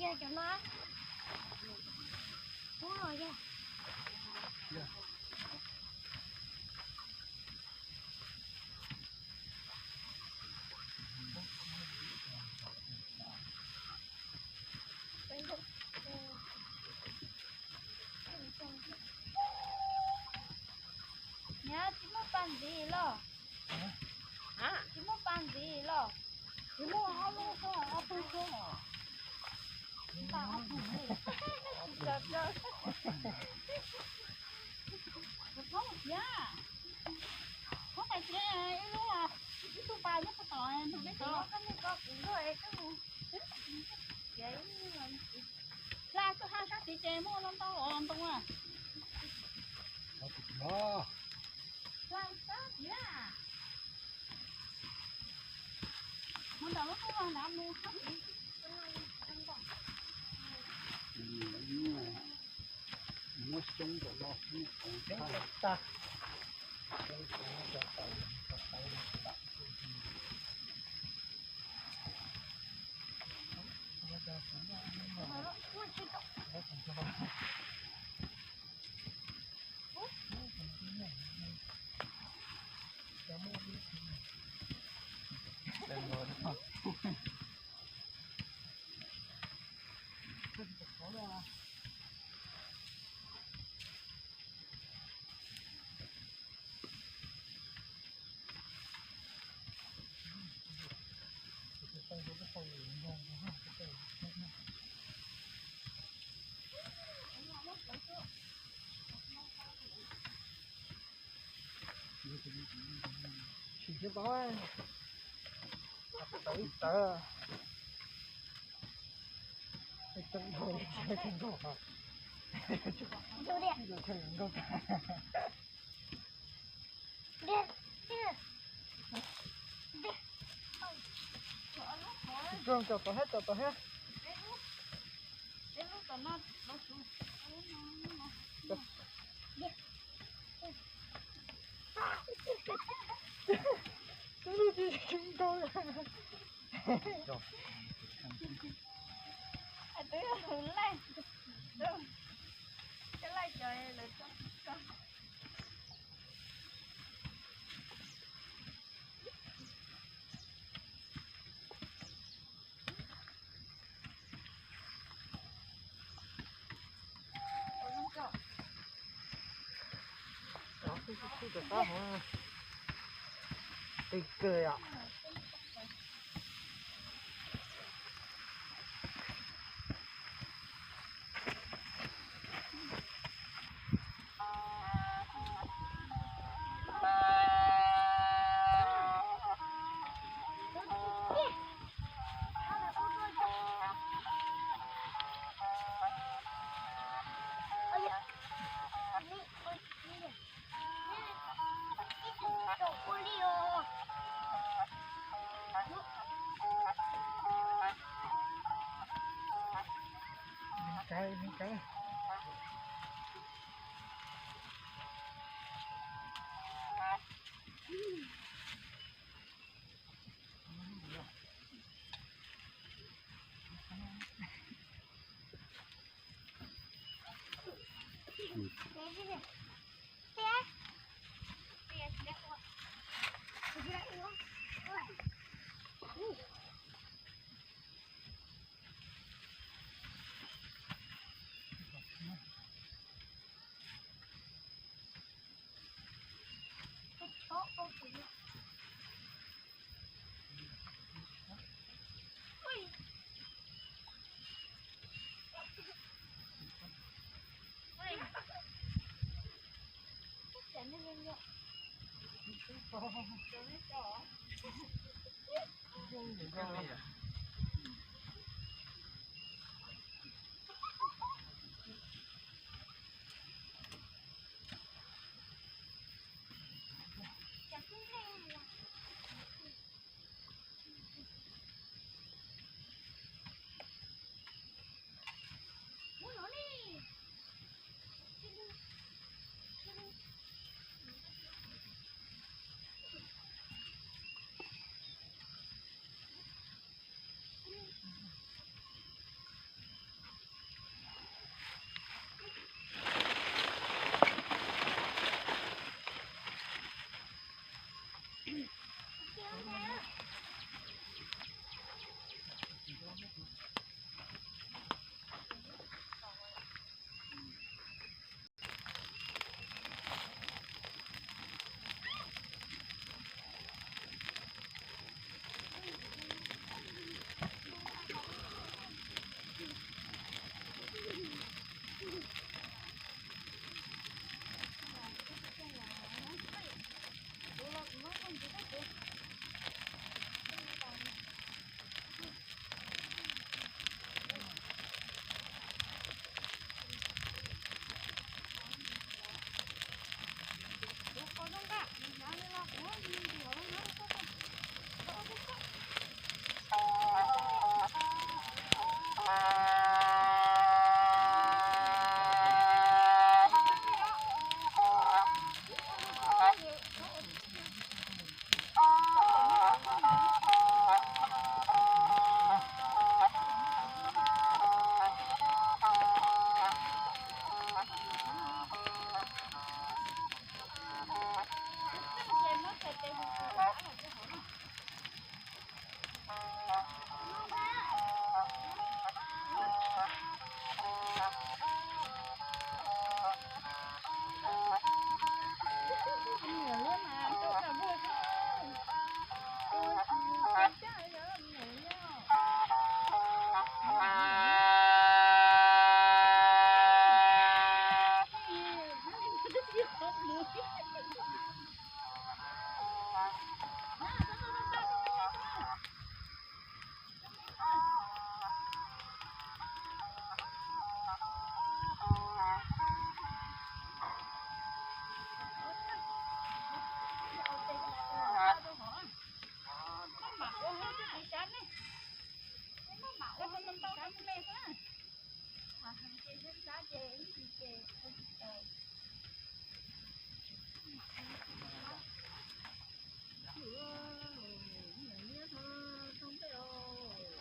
Cov no, ub, los yog. Niam, tsis muaj pas ntxiv los? Tsis muaj pas ntxiv los? Tsis muaj, ob lub xwb, ob tug xwb. Tsis tas ob tug li. Tsis tas rau. Thoob tias, thoob qais tsev ib lub, ib tug pas nyob puag tom ntug dej tod. Hla koj ha sab tid ces muaj ntau ntau os ntoo a. Hla sab tid a. Mus nram lub qub los nrad mus. Muab xyoob rau no xwb, xyoob tag. Sim xyov tau, tau ib tawv, ib tawv dhau, ib tawv dhau, ib tawv dhau. Tso tau thiab, tso tau thiab. Twb tsis tsis tau. Twb laij, twb laij cov lawv tso. Qab hov, qis kawg yom. Cai, cai. Ces xab xab ces ib ntsis ces ua tsis tau. Niam niam tau ntej os.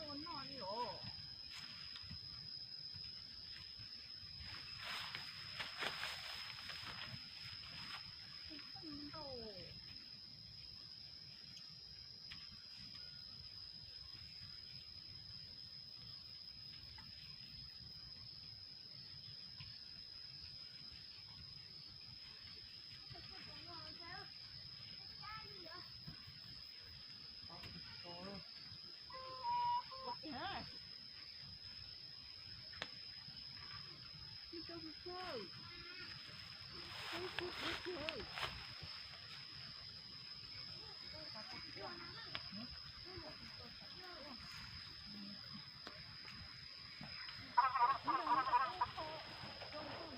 Ua noj li os.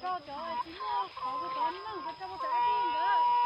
Rau cov tsis muaj qhov kuv cov neeg rau rau cov dib ntawd.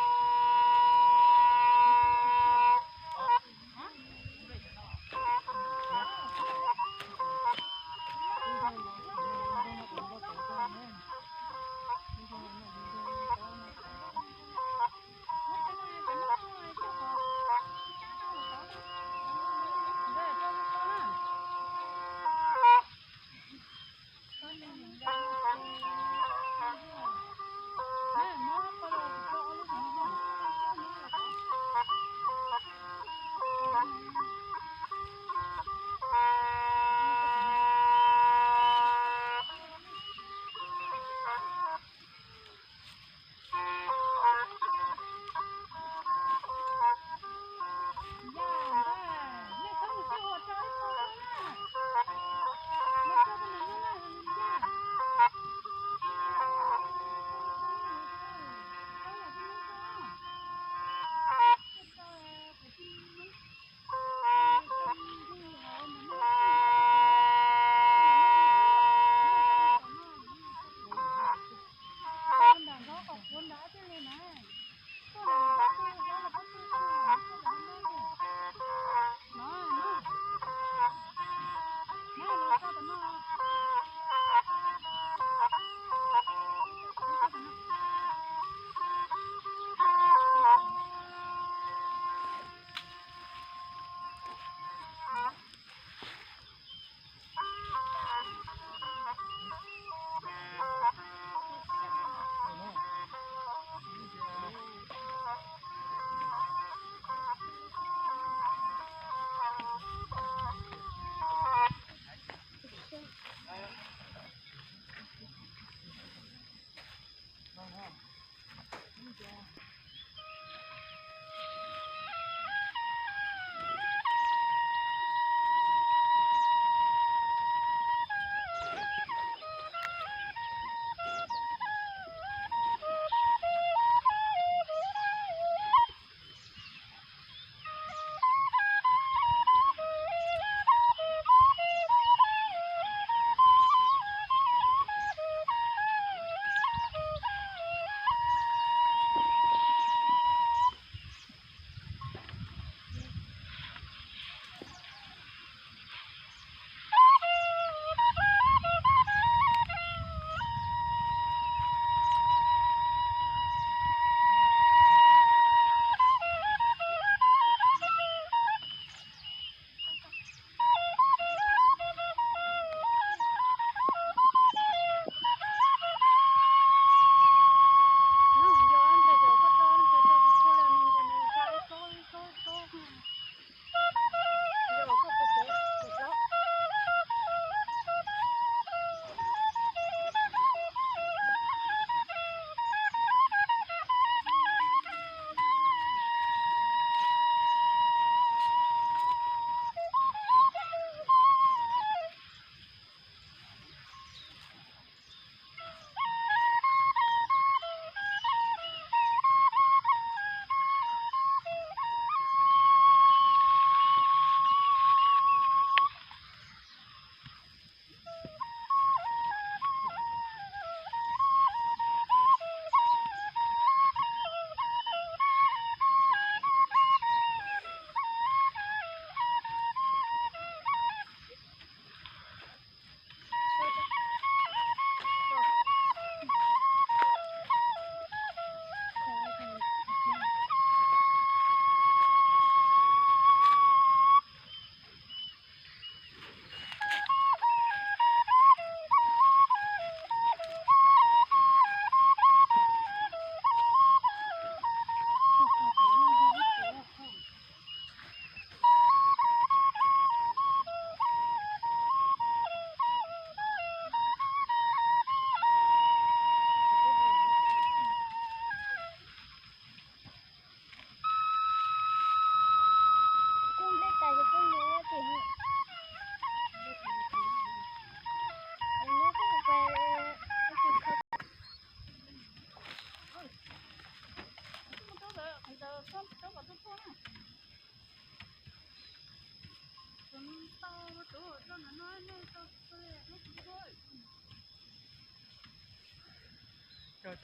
Cog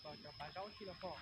cov pav zaub txij los pom.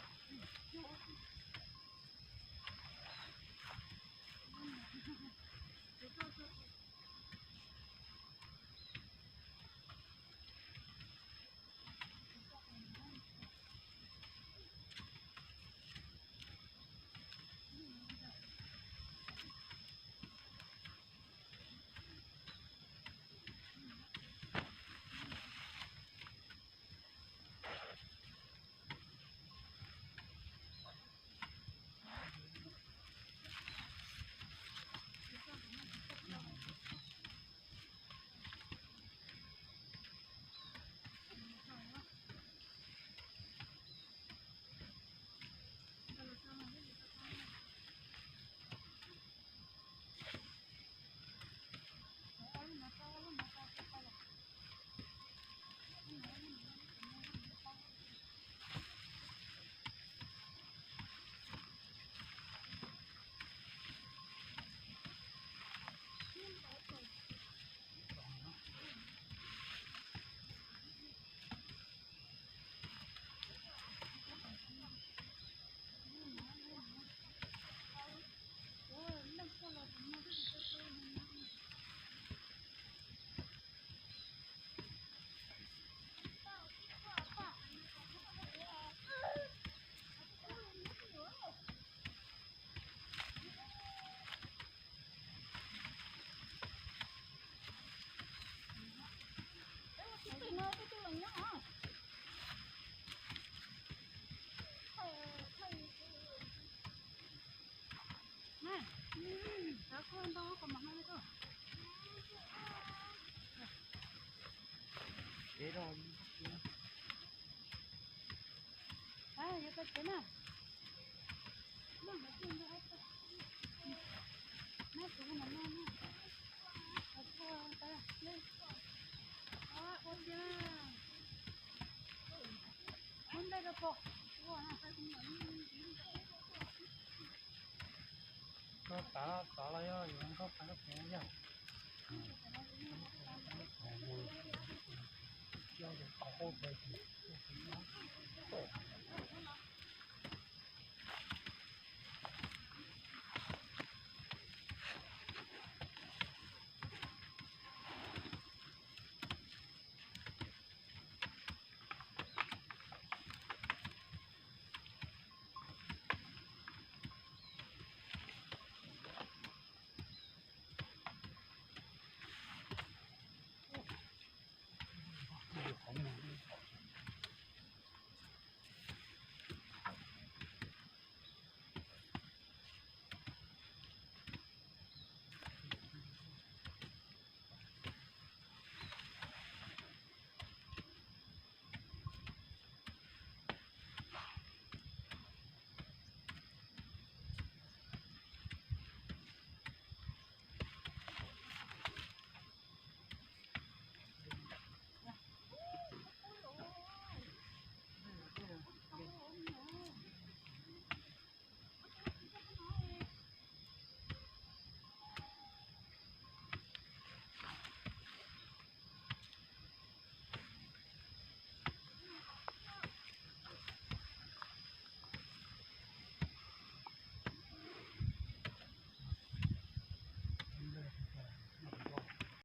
Yuav tau tsev na. Nkauj tas tod los yog yuav nkauj tas lub pem yog. Mus, cia li tau qub pem.